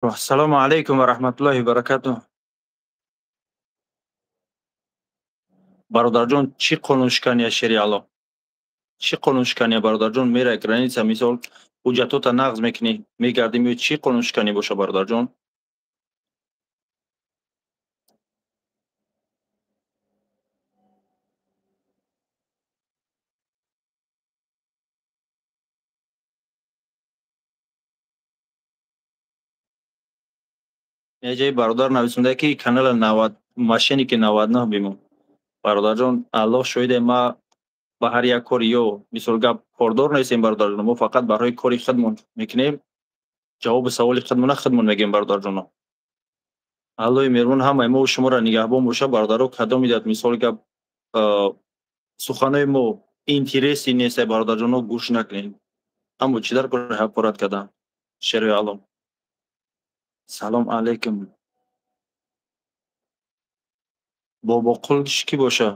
Ассалому алайкум ва раҳматуллоҳи ва баракатуҳ. Бародарҷон, чӣ қонуншикания, шери Аллоҳ? Чӣ қонуншикания, бародарҷон? Мерай граница, мисол, ҳуҷҷатота нағз мекунӣ, мегардӣ, меоӣ, чӣ қонуншиканӣ боша, бародарҷон? Яҷои бародар нависонда, ки канала 90 мошенники 99 бимон. Бародарҷон, Аллоҳ шоҳиде, ма ба ҳар як кори ё мисол гап кордор нестем, бародарҷон. Мо фақат барои кори худмон мекунем. Ҷавоби саволи худмона худмон мегӯем, бародарҷоно. Аллоҳи меҳрубон ҳамаи мо шуморо нигаҳбон боша, бародаро. Кадом идат мисол гап суханои мо интереси нестай, бародарҷоно, гӯш накунед. Аммо чӣ дар кори ҳақорат кардан? Шери Аллоҳ. Салом алейкум. Бобоқул кӣ боша?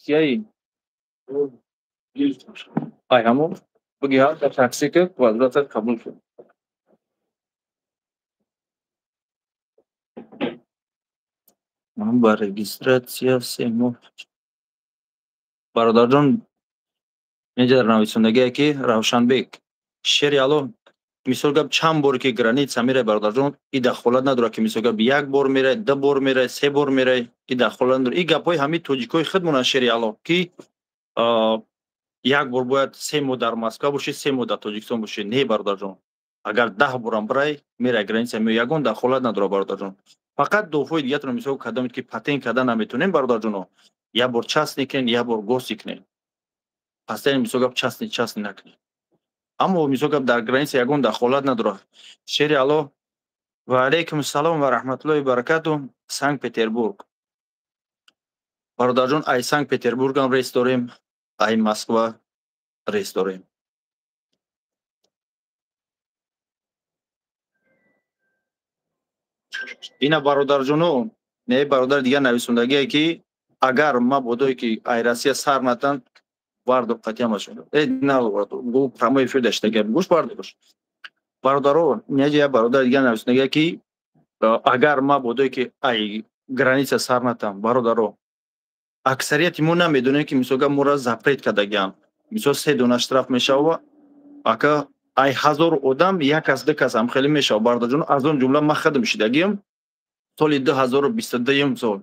Кияи? Ай ҳамон буги ҳа дар такси ки квадратат қабул шуд. Ман ба регистратсия 3 моҳ. Бародарҷон, инҷа дар нависондагие ки Равшанбек, шери Аллоҳ, мисол гап чанд бор ки граница мерай, бародарҷон, и дахолат надорад, ки мисол гап як бор мерай, ду бор мерай, се бор мерай, и дахолат надорад. И гапҳои ҳамин тоҷикои худмонанд, шери Аллоҳ, ки як бор бояд 3 моҳ дар Москва бошӣ, 3 моҳ дар Тоҷикистон бошӣ. Не, бародарҷон, агар 10 борам бирай, мерай граница, меояд, ягон дахолат надорад, бародарҷон. Фақат дофои дигаратро мисол кадомед ки патент карда наметонем, бародарҷоно, як бор частный кунед, як бор госи кунед. Пастани мисол гап частный частный накунед. Аммо мисол гап дар граница ягон дахолат надорад. Шери Аллоҳ. Ва алайкум салом ва раҳматуллоҳи ва баракатуҳ. Санкт Петербург. Бародарҷон, ай Санкт Петербургам рейс дорем, ай Москва рейс дорем. Ина бародарҷоно, не бародар дигар нависондагие ки агар мабодое ки ай Россия сар натан, вардо қатъиамашон. Э, на, гу прямой эфир даштага, гӯш бардор бош. Бародаро, неҷа як бародар дигар нависондагие ки агар мабодое ки ай граница сар натан, бародаро, аксарияти мо намедонем ки мисол гап моро запрет кардагиам. Мисол 3 дона штраф мешава, ака ай 1000 одам як кас ду кас ҳам хеле мешава, бародарҷон. Аз он ҷумла ман худам шидагиам. Соли 2022 сол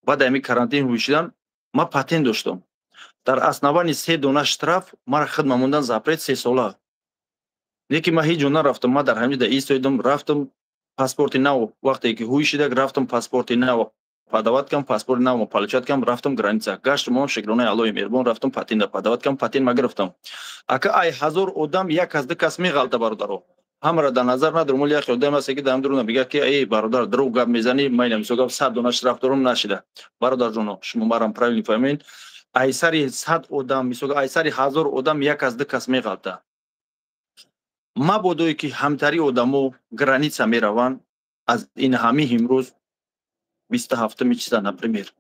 баъд ҳамин карантин ҳуй шидан ман патент доштам. Дар основании 3 дона штраф мара худма мондан запрет 3 сола. Лекин ман ҳеҷ ҷо нарафтам, ман дар ҳамин ҷо истоидам, рафтам паспорти нав, вақте ки ҳуй шидак рафтам паспорти нав подавать кам, паспорти нав получать кам, рафтам граница. Гаштам он шукронаи Аллоҳи меҳрубон, рафтам патента подавать кам, патент ма гирифтам. Ака ай 1000 одам як кас ду кас меғалта, бародаро. Ҳамаро дар назар надорам, вале як одам ҳаст ки дар дуруна мегӯяд ки эй бародар, дурӯғ гап мезанӣ, ман инам мисол гап 100 дона штраф дорам, нашида. Бародарҷоно, шумо марам правильно фаҳмед. Ай сари 100 одам, мисол ай сари 1000 одам як кас ду кас меғалта. Мабодое ки ҳамтари одамо граница мераванд, аз ин ҳамин имрӯз 27 числа, например,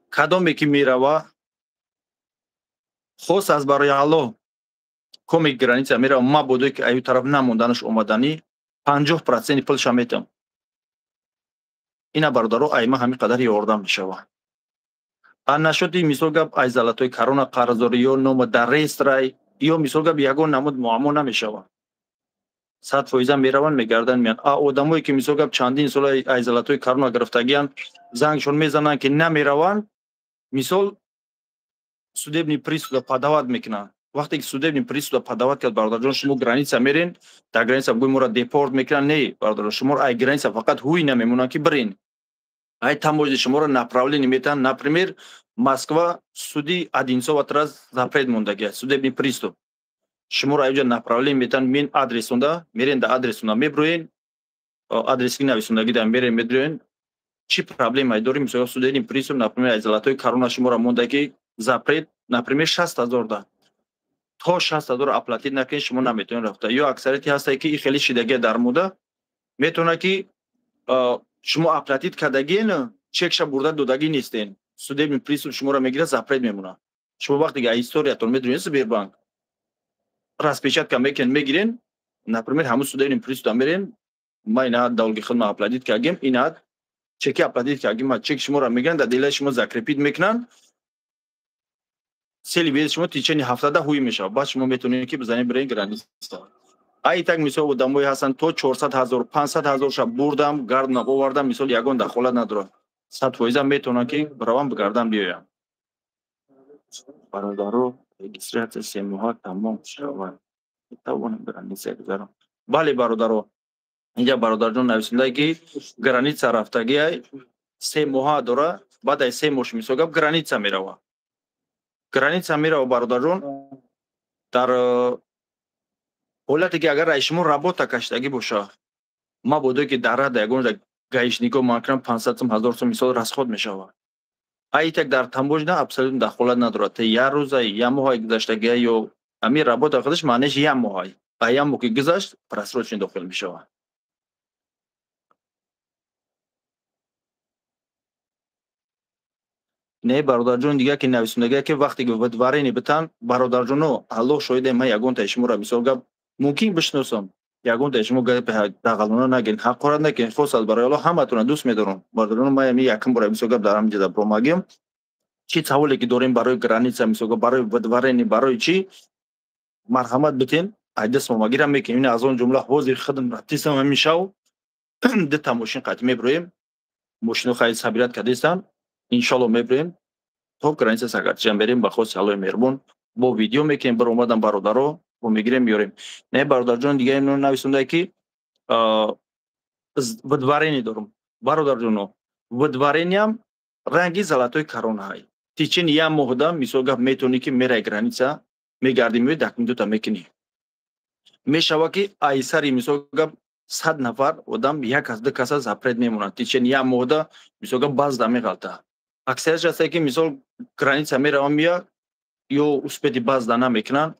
кадоме ки мерава, хос аз барои Аллоҳ коме граница мерава, мабодое ки аю тараф намонданаш омаданӣ, 50% пулша метам. Ина бародаро, ай ма ҳамин қадар ёрдам мешава. А нашоди мисол гап ай золотой корона қарздорӣ ё нома дар реестрай, ё мисол гап ягон намуд муаммо намешава. 100% мераванд, мегарданд, меянд. А одамое ки мисол гап чандин сол ай золотой корона гирифтагиянд, зангшон мезананд ки намераванд, мисол судебный пристава подавать мекунанд. Вақте ки судебный пристава подавать кард, бародарҷон, шумо граница мерен, дар граница гӯй моро депорт мекунанд. Не, бародарҷон, шуморо ай граница фақат ҳуй намемонанд ки бирен. Ай таможня шуморо направление метаҳанд. Например, Москва суди Одинцова трас запрет мондагиаст, судебный пристав. Шуморо айҷа направление метаҳанд, мен адресонда, мерен да адресонда меброен, адреси нависондагӣ да мерен медроен. Чӣ проблемае дорем? Мисол судебный пристав, например, ай золотой корона шуморо монда ки запрет, например, 60 000 да. То 60 000 оплатить накунед, шумо наметавонед рафта. Ё аксарияти ҳастае ки и хеле шидагия дар муда, Метавонад ки шумо оплатить кардагиен, чекша бурда додагӣ нестен. Судебный пристав шуморо мегирад, запрет мемонад. Шумо вақте ки историятон медонед, Сбербанк распечатка мекунед, мегирен, например, ҳамун судебный пристав мерен, ма ина долги худма оплатить кардем, ина чеки оплатить кардем, чек шуморо мегиранд, дар делаи шумо закрепить мекунанд, сели вези шумо течение ҳафтада ҳуй мешавад. Баъд шумо метавонед ки бизанед бирен граница. Ай так мисол одамое ҳастанд то 400 ҳазор, 500 ҳазор ша бурдам, гардам, овардам, мисол ягон дахолат надорад. 100% метавонанд ки биравам бигардам биёям. Бародаро, регистрация 3 моҳа тамом шавад. Метавонам граница гузарам. Бале бародаро, инҷа бародарҷон нависонда ки граница рафтагиай 3 моҳа дора, баъд аз 3 моҳ мисол гап граница мерава. Граница мерава бародарҷон, дар ҳолате ки агар ай шумо работа каштагӣ боша, мабодо ки дар рада ягон гаишнико макрам 500 сом, 1000 сом мисол расход мешавад. Ай так дар таможня абсолютно дахолат надорад. Те як рӯза, як моҳай гузаштагия ё ами работа худаш маънеш як моҳай. А як моҳ ки гузашт, просрочный дохил мешавад. Не бародарҷон, дига ки нависондагия ки вақте ки выдворение битан, бародарҷоно, Аллоҳ шоҳиде, ман ягонтаи шуморо мисол гап мумкин бишносам, ягонтаи шумо гапи дағалона нагиред, ҳақорат накунед, хос аз барои Аллоҳ ҳаматонро дӯст медорам. Бародарҷоно, ман ами якум бора мисол гап дар ҳамин ҷода баромагим. Чӣ саволе ки дорем барои граница, мисол гап барои выдворение, барои чӣ, марҳамат битен, ай даст момагирам мекунем. Ин аз он ҷумла ҳозир худам рафтисам ҳамин шав, дута мошин қатъ мебироем, мошино хайр сабират кардистанд, иншалло мебироем то граница Сагарчиам берем, ба хости Аллоҳи меҳрубон бо видео мекунем, баромадам бародаро, бо мегирем меорем. Не бародарҷон, дига ино нависонда ки выдворение дорум. Бародарҷоно, выдворениям ранги золотой коронаҳай. Течение як моҳда мисол гап метавонӣ ки мерай граница, мегардӣ меои, документота мекунӣ. Мешава ки ай сари мисол гап 100 нафар одам як аз ду каса запрет мемонад. Течение як моҳда мисол гап базда меғалта. Аксариятш ҳастае ки мисол граница меравам мея, ё успети базда намекунанд,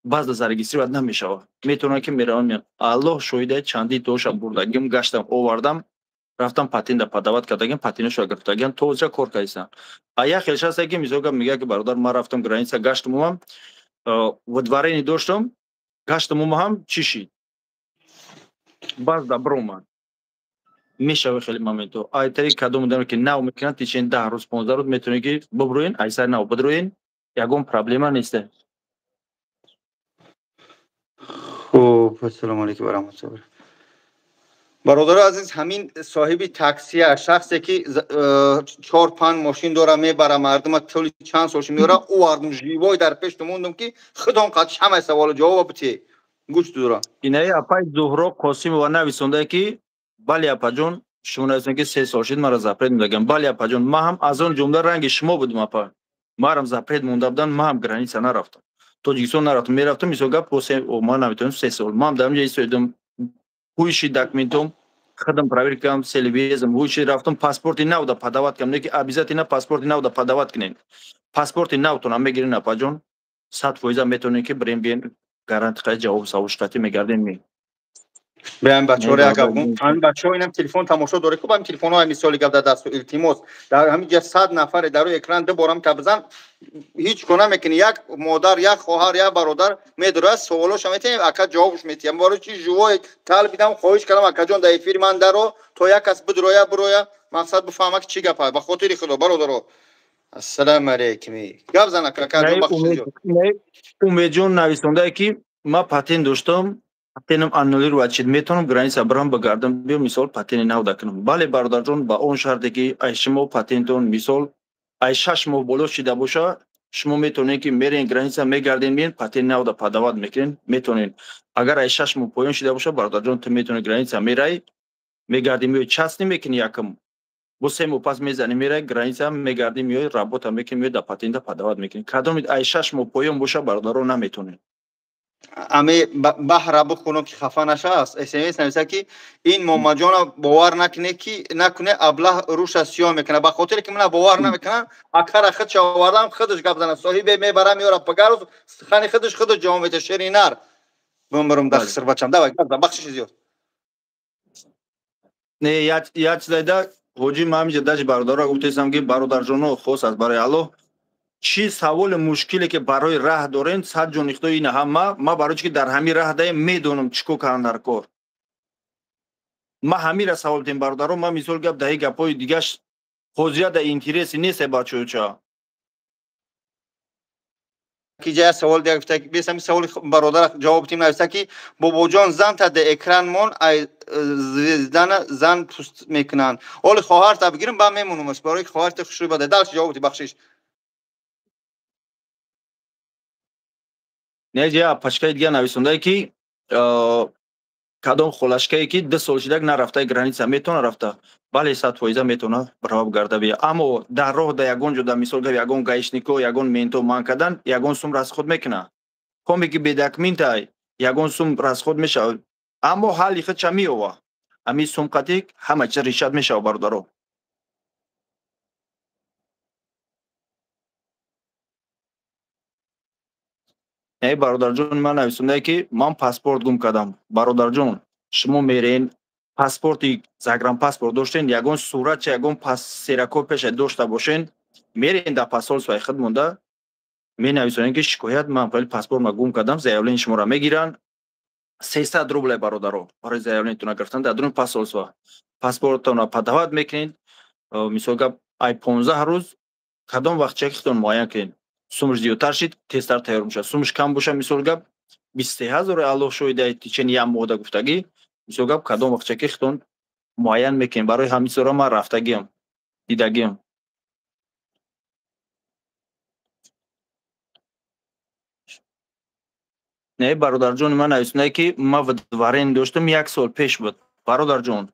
базда зарегистрировать намешавад. Метавонанд ки меравам меянд. Аллоҳ шоҳиде, чанди тоша бурдагим, гаштам, овардам, рафтам патента подавать кардагим, патенташро гирифтагиам, то оза кор кардистам. А як хелш ҳастае ки мисол гап мегӯяд ки бародар, ман рафтам граница, гаштам омам, выдворение доштам, гаштам омам, чӣ шид? Базда биромад. Мешава хеле моменто. Ай тари кадом одаме ки нав мекунанд, течение 10 рӯз, 15 рӯз метавонед ки бибурӯен, ай сари нав бидурӯен, ягон проблема нест. Хуб, ассалому алайкум ва раҳматуллоҳ. Бародари азиз, ҳамин соҳиби таксия, шахсе ки 4-5 мошин дора, мебара мардума тӯли чанд солш меора, ӯ ардум живой дар пеш мондум ки худон қад ҳамаи саволу ҷавоб бите. Гӯш дора. Инаи апай Зуҳро Қосимова нависонда ки бале апаҷон, шумо нависонда ки 3 сол шид мара запрет мондагам. Бале апаҷон, ман ҳам аз он ҷумла ранги шумо будам апа. Марам запрет монда будан, ман ҳам граница нарафтам. Тоҷикистон нарафтам, мерафтам, мисол гап, ман наметавонам 3 сол. Ман ҳам дар онҷа истоидам, ҳуйши документом, худам проверка кардам, селвезам, ҳуйши рафтам, паспорти нав да подавать кардам, не ки обязательно паспорти нав да подавать кунед. Паспорти навтонам мегирен апаҷон, 100% метавонед ки бирем биен, гаранти қай ҷавоб савошқатӣ мегардем ми. Беам бачаҳоро як гап гум. Ҳамин бачаҳо инам телефон тамошо доред, ку ҳамин телефонҳо ҳамин соли гап дар дасту илтимос. Дар ҳамин ҷа 100 нафаре дар рӯи экран ду борам табзан, ҳеҷ кор намекунӣ. Як модар, як хоҳар, як бародар медорад, саволошо метиҳем, ака ҷавобш метиҳам. Барои чи живой талбидам, хоҳиш кардам акаҷон дар эфири ман даро, то як кас бидроя, бироя, мақсад бифаҳма ки чӣ гап аст. Ба хотири Худо бародаро. Ассалому алайкум. Гап зан ака, акаҷон бахшиш. Умедҷон нависондае ки ман патент доштам, патентам аннулировать шид, метавонам граница барам багардам, биё мисол патенти нав дакунам. Бале бародарҷон, ба он шарте ки ай шумо патентон мисол ай 6 моҳ боло шида боша, шумо метавонед ки мерен граница мегарден, биен патенти нав да подавать мекунед, метавонед. Агар ай 6 моҳ поён шида боша, бародарҷон, ту метавонӣ граница мерай, мегардӣ меои, частный мекунӣ якум, бо 3 моҳ пас мезанӣ мерай граница мегардӣ меои, работа мекунӣ, меои да патента подавать мекунӣ. Кадом ай 6 моҳ поён боша, бародаро, наметавонед. Ами баҳра бихонам ки хафа нашааст. СМС нависа ки ин момаҷона бовар накуне ки накуне аблаҳ рӯша сиёҳ мекунад. Ба хотире ки мана бовар намекунам, акара худша овардам, худаш гап занад. Соҳибе мебара меора пагарӯз сухани худаш худаш ҷавоб медиҳад. Шеринар бимбирам дар хиср бачам. Давай гап зан, бахшиши зиёд. Не, як чизайда ҳоҷи ман ҳамиҷа даже бародарро гуфтаистам, ки бародарҷоно, хос аст барои Аллоҳ, чӣ саволи мушкиле ки барои раҳ дорен, сад ҷони худо ина ҳама, ман барои чӣ ки дар ҳамин раҳ даем, медонам чӣ кор кардан дар кор. Ман ҳамира савол дем бародаро, ман мисол гап даҳи гапҳои дигаш ҳозира да интереси нест бачаёча. Ки ҷая савол дига гуфта, бес ҳамин саволи бародар ҷавоб тим нависта, ки бобоҷон, зан та да экран мон, ай звездана зан пуст мекунанд. Оли хоҳарта бигирам, ба мемонумаш, барои хоҳарта хушрӯй бада. Дальше ҷавоб ди, бахшиш. Не, ҷая пачкаи дига нависондае, ки кадом холашкае ки 2 сол шидак нарафтаи граница, метавона рафта? Бале, 100% метавона раваб гарда бия, аммо дар роҳ да ягон ҷо да мисол гап ягон гаишнико, ягон менто манъ кардан, ягон сум расход мекуна. Коме ки бедокументай, ягон сум расход мешавад, аммо ҳалли худша меёва. Ҳамин сум қатӣ ҳама чиз решат мешава, бародаро. Эй бародарҷон, ман нависондае, ки ман паспорт гум кардам. Бародарҷон, шумо мерен, паспорти загранпаспорт доштен, ягон суратча, ягон ксерокопияша дошта бошен, мерен дар посольствои худ монда, менависонем, ки шикоят, ман фали паспортма гум кардам, заявление шуморо мегиранд. 300 рубле, бародаро, барои заявлениятона гирифтан дар дуруни посольство. Паспортатонро подавать мекунед, мисол гап, ай 15 рӯз кадом вақт чеки худтон муайян кунед. Сумаш зиёдтар шид, тезтар тайёр мешавад. Сумаш кам боша, мисол гап, 23 000, Аллоҳ шоҳида, течени як моҳда гуфтагӣ, мисол гап, кадом вақтчаки худтон муайян мекунед. Барои ҳамин чизҳоро ман рафтагиам, дидагиам. Не, бародарҷони ман нависонае, ки ман выдворение доштам, як сол пеш буд. Бародарҷон,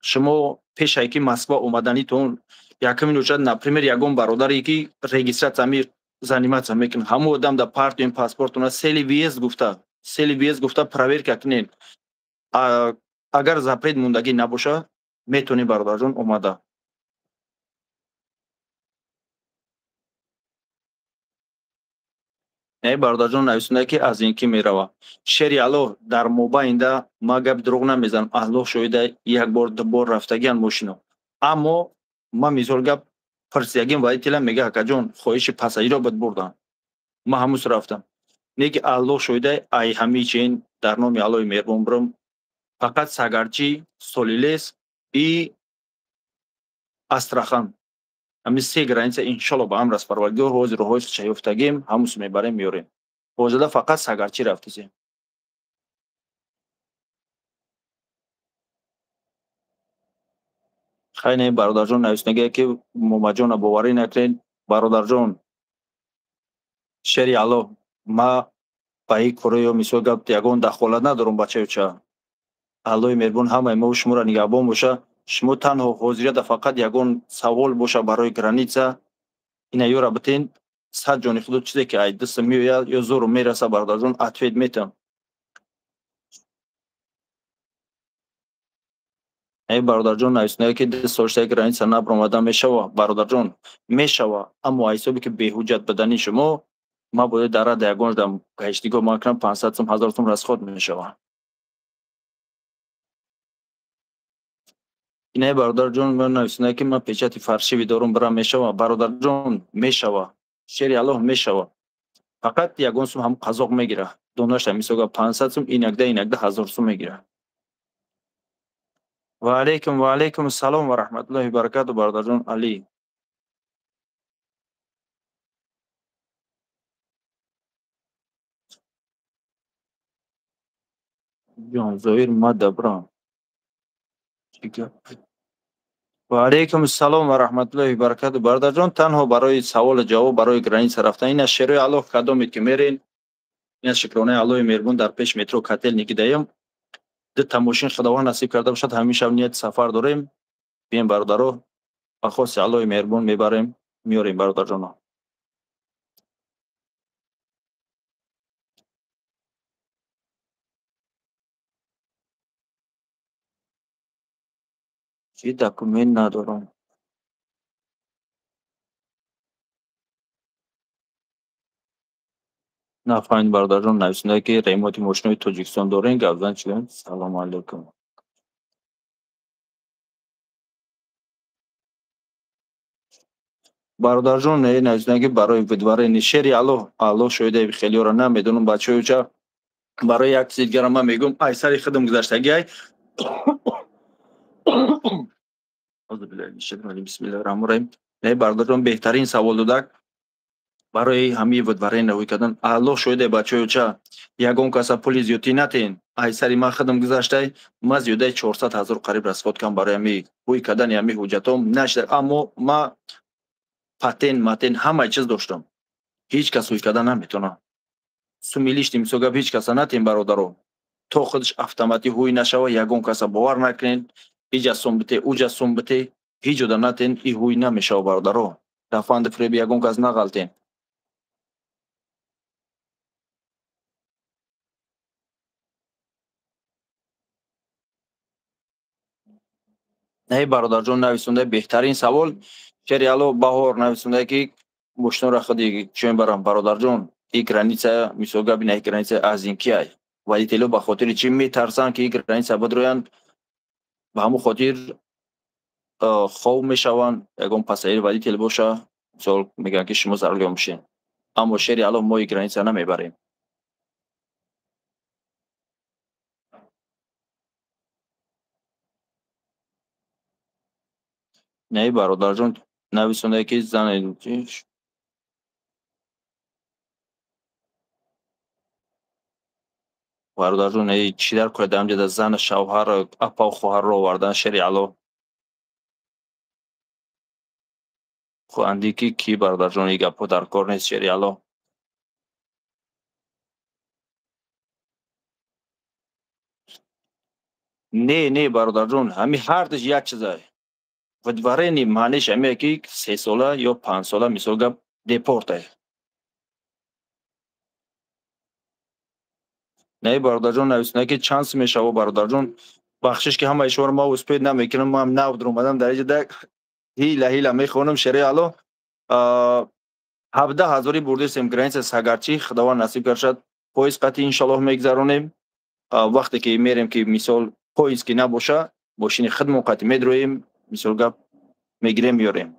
шумо пешае ки Москва омаданитон, якумин очад, например, ягон бародаре ки регистрация ми заниматься мекунад, ҳамон одам да партием паспортона цели въезд гуфта, цели въезд гуфта проверка кунед. Агар запрет мондагӣ набоша, метавонед, бародарҷон, омада. Не, бародарҷон нависонда, ки аз ин ки мерава. Шери Аллоҳ, дар мобайнда ман гапи дурӯғ намезанам, Аллоҳ шоҳида, як бор, ду бор рафтагиан мошино. Аммо ман мисол гап пурсидагим водителя, мега: акаҷон, хоҳиши пассажиро буд бурдан. Ман ҳамус рафтам. Не ки Аллоҳ шоҳида, ай ҳамин чин дар номи Аллоҳи меҳрубон бурам, фақат Сагарчи, Солилес и Астрахан. Ҳамин се граница, иншолло, ба амр аз Парвардигор, ҳозир роҳҳои чаёфтагим, ҳамус мебарем, меёрем. Ҳозирда фақат Сагарчи рафтисем. Хай, не, бародарҷон нависонагие, ки Момаҷона боварӣ накунед. Бародарҷон, шери Аллоҳ, ма ба ин короё мисол гап ягон дахолат надорам, бачаёча. Аллоҳи меҳрубон ҳамаи мо шуморо нигаҳбон боша. Шумо танҳо ҳозирияда фақат ягон савол боша барои граница, ина ёра битен, сад ҷони худо, чизе ки ай дастам меояд ё зору мераса, бародарҷон, ответ метам. Эй бародарҷон нависонае, ки 2 сол шуда граница набаромада мешава? Бародарҷон, мешава, аммо аз ҳисобе ки беҳуҷҷат будани шумо, ман бояд дар рада ягон дам гаштигоҳ ман кунам, 500 сум, 1000 сум расход мешава. Инаи бародарҷон ман нависонае, ки ман печати фальшивый дорум, бирам мешава? Бародарҷон, мешава, шери Аллоҳ, мешава, фақат ягон сум ҳам қазоқ мегира, донаша мисога 500 сум, инакда 1000 сум мегира. Ва алайкум, ва алайкум ассалом ва раҳматуллоҳи ва баракату, бародарҷон Алӣ. Ҷон Зоир, ма дабрам. Ва алайкум ассалом ва раҳматуллоҳи ва баракату, бародарҷон. Танҳо барои саволу ҷавоб барои граница рафтан, ина шерои Аллоҳ, кадомед ки мерен, ина шукронаи Аллоҳи меҳрубон, дар пеш метро Котельники даем. Ду та мошин Худованд насиб карда бошад, ҳамин шаб ният сафар дорем. Бием, бародаро, ба хости Аллоҳи меҳрубон мебарем, меорем, бародарҷоно. Чӣ документ надорам? Нафаҳмид, бародарҷон нависонда, ки ремонти мошинои Тоҷикистон дорем, гап зан чӣ? Салому алайкум. Бародарҷон, не нависонда ки барои выдворение шери Аллоҳ, Аллоҳ шоҳиде, хелиёро намедонам бачаҳоюча. Барои як чизи дигара ман мегӯям, ай сари худам гузаштагӣ ай. Бисмиллоҳир-раҳмонир-раҳим. Не бародарҷон, беҳтарин савол додак. Барои ҳамаи выдворение ҳуй кардан, Аллоҳ шоҳиде бачаҳоюча, ягон каса пули зиёдтӣ натен. Ай сари ман худам гузаштай, ман зиёдаи 400 ҳазор қариб расход кардам барои ҳамаи ҳуй кардани ҳамаи ҳуҷҷатом. Нашда, аммо ман патент, матент ҳамаи чиз доштам. Ҳеҷ кас ҳуй кардан наметавонад. Суми лишний мисол гап ҳеҷ каса натен бародаро. То худаш автоматӣ ҳуй нашава, ягон каса бовар накунед. Иҷа сум бите, уҷа сум бите, ҳеҷ ода натен, и ҳуй намешава бародаро. Дар фанди фиреби ягон кас нағалтен. Не бародарҷон, нависонда беҳтарин савол. Шери Аллоҳ Баҳор нависонда ки мошинора худи чӣ мебарам бародарҷон, и граница мисол гап ина граница аз ин ки ай. Водитело ба хотири чӣ метарсанд ки граница бидроянд, ба ҳамон хотир хов мешаванд, ягон пассажир водител боша, мисол мегӯянд ки шумо зарар мешед. Аммо шери Аллоҳ мо и граница намебарем. Не бародарҷон, нависонда ки зане бародарҷон, чӣ дар кора дар ҳамҷода зан, шавҳар, апа хоҳарро овардан шери Аллоҳ. Хӯанди ки ки бародарҷон, ин гапҳо дар кор нест шери Аллоҳ. Не, не бародарҷон, ҳами ҳардуш як чизай. Выдворение маъниш ҳамие ки 3 сола ё 5 сола мисол гап депортай. Не бародарҷон, нависонда ки чанд сум мешава бародарҷон. Бахшиш ки ҳамаи шуморо ман успед намекунам, ман нав дуромадам дар инҷа ҳила ҳила мехонам шери Аллоҳ. 17 ҳазори бурдесем граница сагарчи, Худованд насиб каршад. Поезд қатъи иншаллоҳ мегзаронем. Вақте ки мерем ки мисол поезд ки набоша, мошини худмон қатъи медроем, мисол гап мегирем меорем.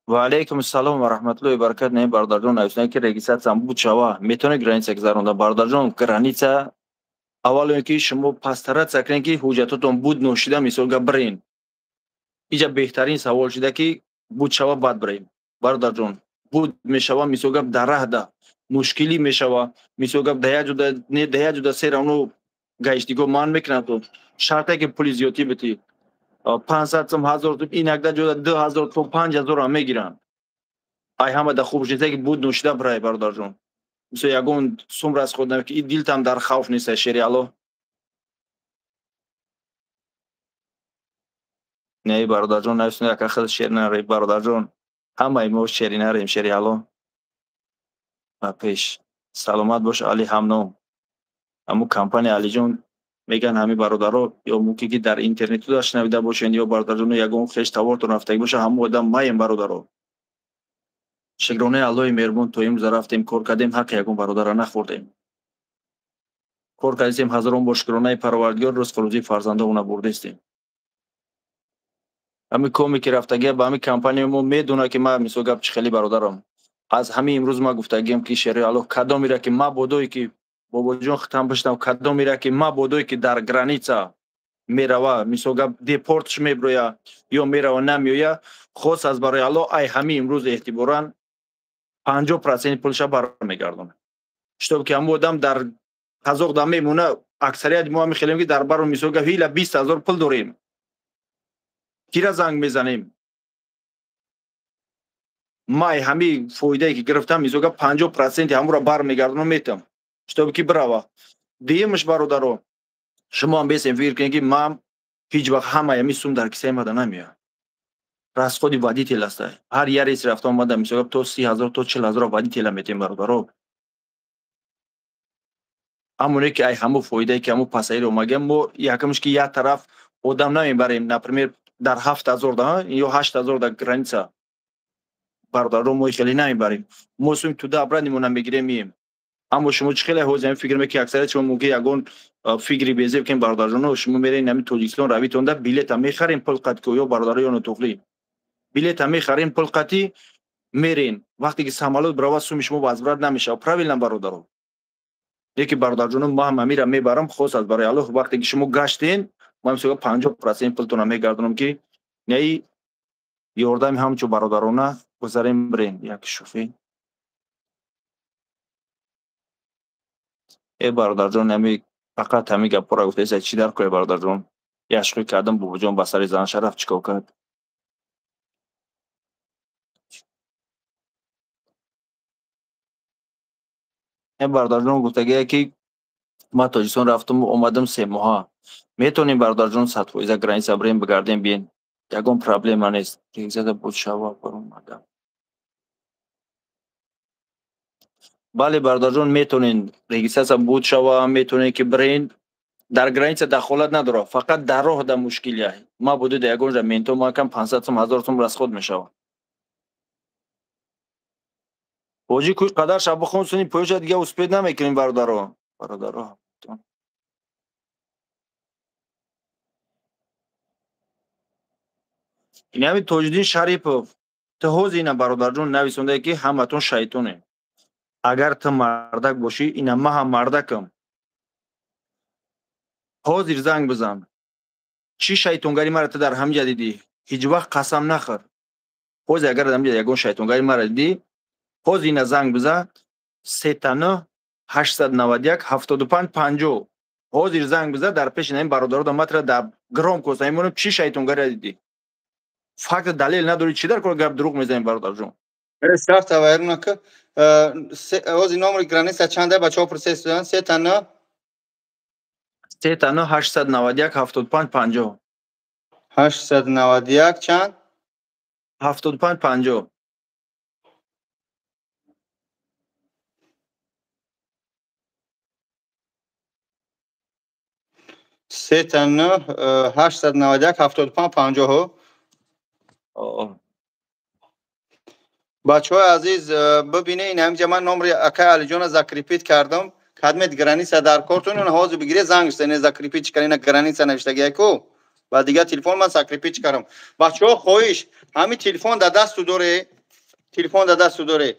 Ва алейкум ассалом ва раҳматуллоҳи ва баракатуҳ. Не бародарҷон, нависонда ки регистратсия буд шава, метавонед граница гузаронда. Бародарҷон, граница аввал он ки шумо пастаратсия кунед ки ҳуҷҷатотон буд ношида мисол гап бирен. Иҷа беҳтарин савол шуда ки буд шава бад бирем. Бародарҷон, буд мешава мисол гап дар раҳда мушкилӣ мешава, мисол гап дар як ҷода не дар як ҷода се равно гаштиго ман мекунанд то шарте ки пули зиёдтӣ битӣ. 500 сум, 1000 сум, инакда ҷода 2000 то 5000 ҳам мегиранд. Ай ҳама да хуб шуда ки буд ношида бирай бародарҷон. Мисол ягон сум расход намекунӣ, ки дилтам дар хавф нест шери Аллоҳ. Не бародарҷон, нависонда яка хел шер нарем бародарҷон. Ҳамаи мо шери нарем шери Аллоҳ. Ба пеш. Саломат бош Али ҳамном. Ҳамун компания Алиҷон меган ҳами бародаро, ё мумкин ки дар интернету дашнавида бошен, ё бародарҷоно ягон хеш тавортон рафтагӣ боша, ҳамун одам маем бародаро. Шукронаи Аллоҳи меҳрубон то имрӯза рафтем, кор кардем, ҳаққи ягон бародарро нахӯрдем. Кор кардем ҳазорон бор шукронаи Парвардигор, рӯзқу рӯзии фарзандонро бурдестем. Ҳамин коме ки рафтагия ба ҳамин компания мо медона ки ман мисол гап чӣ хеле бародарам. Аз ҳамин имрӯз ман гуфтагиям ки шери Аллоҳ кадомеро ки мабодое ки бобоҷон хитам бишнав, кадомеро ки мабодое ки дар граница мерава, мисол гап депортш меброя ё мерава намеоя, хос аз барои Аллоҳ ай ҳамин имрӯз эҳтиборан 50% пулша бармегардонад. Чтоб ки ҳамон одам дар қазоқ да мемона, аксарияти мо ҳамин хелем ки дар баро мисол гап ҳила 20 ҳазор пул дорем. Кира занг мезанем? Май ҳамин фоидае ки гирифтам мисол гап 50% ҳамонро бармегардонам метам. Чтоб ки бирава. Дуюмаш бародаро, шумо ҳам бесем фикр кунед ки ман ҳеҷ вақт ҳамаи ҳамин сум дар кисаи мада намеояд. Расходи водитель аст. Ҳар як рейс рафта омада мисол гап то 30 ҳазор то 40 ҳазор водителя метем бародаро. Аммо не ки ай ҳамон фоидае ки ҳамон пассажир омагиам, мо якамш ки як тараф одам намебарем, например дар 7000 да ё 8000 да граница. Бародаро мо хеле намебарем. Мо сум туда обратно намегирем мием. Аммо шумо чӣ хеле ҳозир ҳамин фикр мекунед, аксарияти шумо мумкин ягон фикри безеб кунед, бародарҷоно, шумо мерен ҳамин Тоҷикистон равитонда билета мехарем пул қати ё бародаро ё нотуғрӣ. Билета мехарем пул қати мерен. Вақте ки самолёт бирава суми шумо возврат намешавад. Правильно бародаро? Яке бародарҷоно, ман ҳам ҳамира мебарам хос аз барои Аллоҳ. Вақте ки шумо гаштен, ман мисол 50% пултонро мегардонам ки неи ёрдами ҳамчун бародарона гузарем бирен. Як шӯхӣ. Э бародарҷон, ҳами фақат ҳами гапҳоро гуфтаеса, чӣ дар кор бародарҷон? Як шӯхӣ кардам, бобоҷон ба сари зан шараф чӣ кор кард? Э бародарҷон, гуфтагие ки ман Тоҷикистон рафтам, омадам 3 моҳа. Метавонем бародарҷон 100% граница бирем, бигардем, биен. Ягон проблема нест. Регзада буд шава баромадам. Бале бародарҷон, метавонен регистрация буд шава, метавонен ки бирен. Дар граница дахолат надорад, фақат дар роҳ да мушкилия. Ма буду да ягон ҷа менто макам 500 сом, 1000 сом расход мешавад. Ҳоҷӣ кӯй қадар шаб бихон суни поёша дига успед намекунем бародаро. Бародаро. Ин ҳами Тоҷиддин Шарипов, ту ҳозир ина бародарҷон нависондае ки ҳаматон шайтоне. Агар ту мардак бошӣ, ина ман ҳам мардакам. Ҳозир занг бизан. Чӣ шайтонгари мара ту дар ҳамин ҷа дидӣ? Ҳеҷ вақт қасам нахӯр. Ҳозир агар дар ҳамин ҷа ягон шайтонгари мара дидӣ, ҳозир ина занг бизан 39 891 75 50. Ҳозир занг бизан дар пеши ин бародаро да матра дар громко мемонам, чӣ шайтонгари дидӣ? Факт далел надорӣ, чӣ дар кор гап дурӯғ мезанӣ бародарҷон? Сафта вайрунака. Ҳозир номери граница чанда бачаҳо пурсестудан? 39 39 891 75 50. 891 чанд? 75 50. 39 891 75 50. Бачаҳои азиз, бибинед, ин ҳаминҷа ман номери акай Алиҷонро закрепить кардам. Кадмет граница дар кортон, ин ҳозир бигире занг зане закрепить кардам, ина граница навиштагия ку. Ба дигар телефон ман закрепить кардам. Бачаҳо хоҳиш, ҳамин телефон дар дасту доре, телефон дар дасту доре.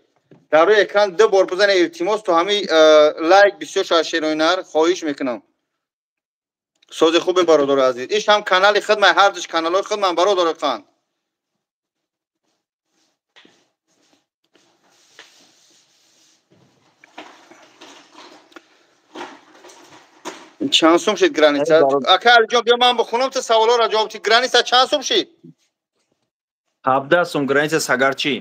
Дар рӯи экран ду бор бизане, илтимос, то ҳамин лайк бисёр шавад шероинар, хоҳиш мекунам. Сози хубе бародари азиз. Иш ҳам канали хидмат, ҳар душ каналҳои хидмат бародари қан. Чанд сум шид граница? Ака Алиҷон, биё ман бихонам, ту саволҳоро ҷавоб ти. Граница чанд сум шид? 17 сум граница Сагарчӣ.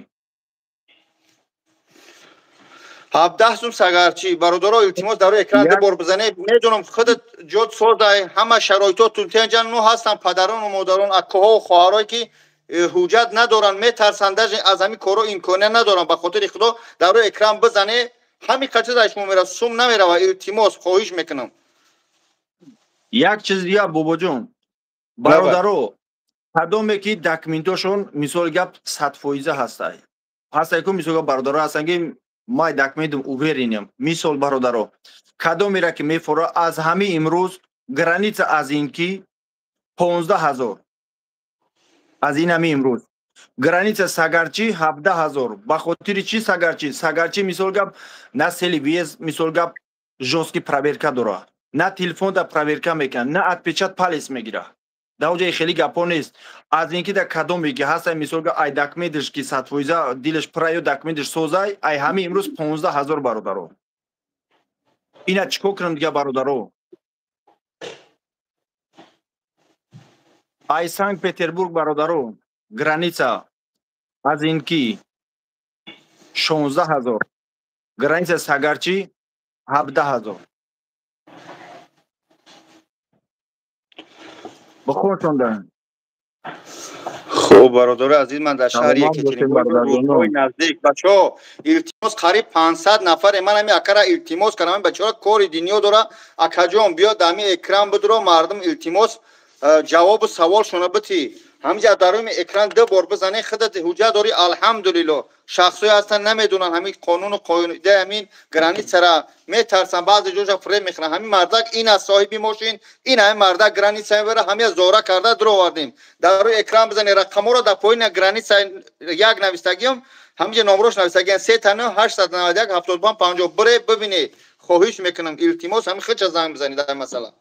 17 сум Сагарчӣ. Бародаро, илтимос, дар рӯи экран ду бор бизанед. Медонам худат ҷод созай, ҳама шароитҳо тунтенҷан ну ҳастанд, падарону модарон, акаҳо хоҳарое ки ҳуҷҷат надоранд, метарсанд, даже аз ҳамин корҳо имконият надоранд. Ба хотири Худо дар рӯи экран бизанед, ҳамин қачиз аз шумо меравад, сум намеравад. Илтимос, хоҳиш мекунам. Як чиз дигар бобоҷон, бародаро, кадоме ки документошон мисоли гап 100% ҳастай. Ҳастай ку мисол гап бародаро ҳастанд ки май документам уверенам. Мисол бародаро, кадомеро ки мефора аз ҳамин имрӯз граница аз ин ки 15 000, аз ин ҳамин имрӯз граница Сагарчӣ 17 000. Ба хотири чӣ Сагарчӣ? Сагарчӣ мисол гап на сели въезд мисол гап жёсткий проверка дорад, на телефонда проверка мекунад, на отпечаток палец мегирад. Дар оҷаи хеле гапҳо нест. Аз ин ки дар кадоме ки ҳастай мисол гап ай документаш ки 100% дилаш пурай ё документаш созай, ай ҳамин имрӯз 15 000 бародаро. Ина чӣ кор кунам дигар бародаро? Ай Санкт Петербург бародаро, граница аз ин ки 16 000, граница Сагарчӣ 17 000. Бихоншонда. Хуб бародари азиз, ман дар шаҳри Екатеринбург рӯзҳои наздик, бачаҳо, илтимос, қариб 500 нафаре. Ман ҳамин акара илтимос кардам, ҳамин бачаҳо кори дунё дора. Акаҷон, биё дар ҳамин экран бидро, мардум илтимос ҷавобу саволшонро битӣ. Ҳаминҷа дар рӯи экран ду бор бизанед, худат ҳуҷҷат дорӣ, алҳамдулилло. Шахсое ҳастанд, намедонанд ҳамин қонуну қоида, ҳамин границара, метарсанд, баъзе ҷоша фиреб мехӯранд. Ҳамин мардак ин аст, соҳиби мошин ин, ҳамин мардак граница мебара, ҳамия зора карда дуровардем. Дар рӯи экран бизанед рақамҳоро, дар поини граница як навистагиам, ҳаминҷа номрош навистагиам: 3 9 891 75 50. Бире, бибинед, хоҳиш мекунам, илтимос, ҳамин хича занг бизанед дар масъала.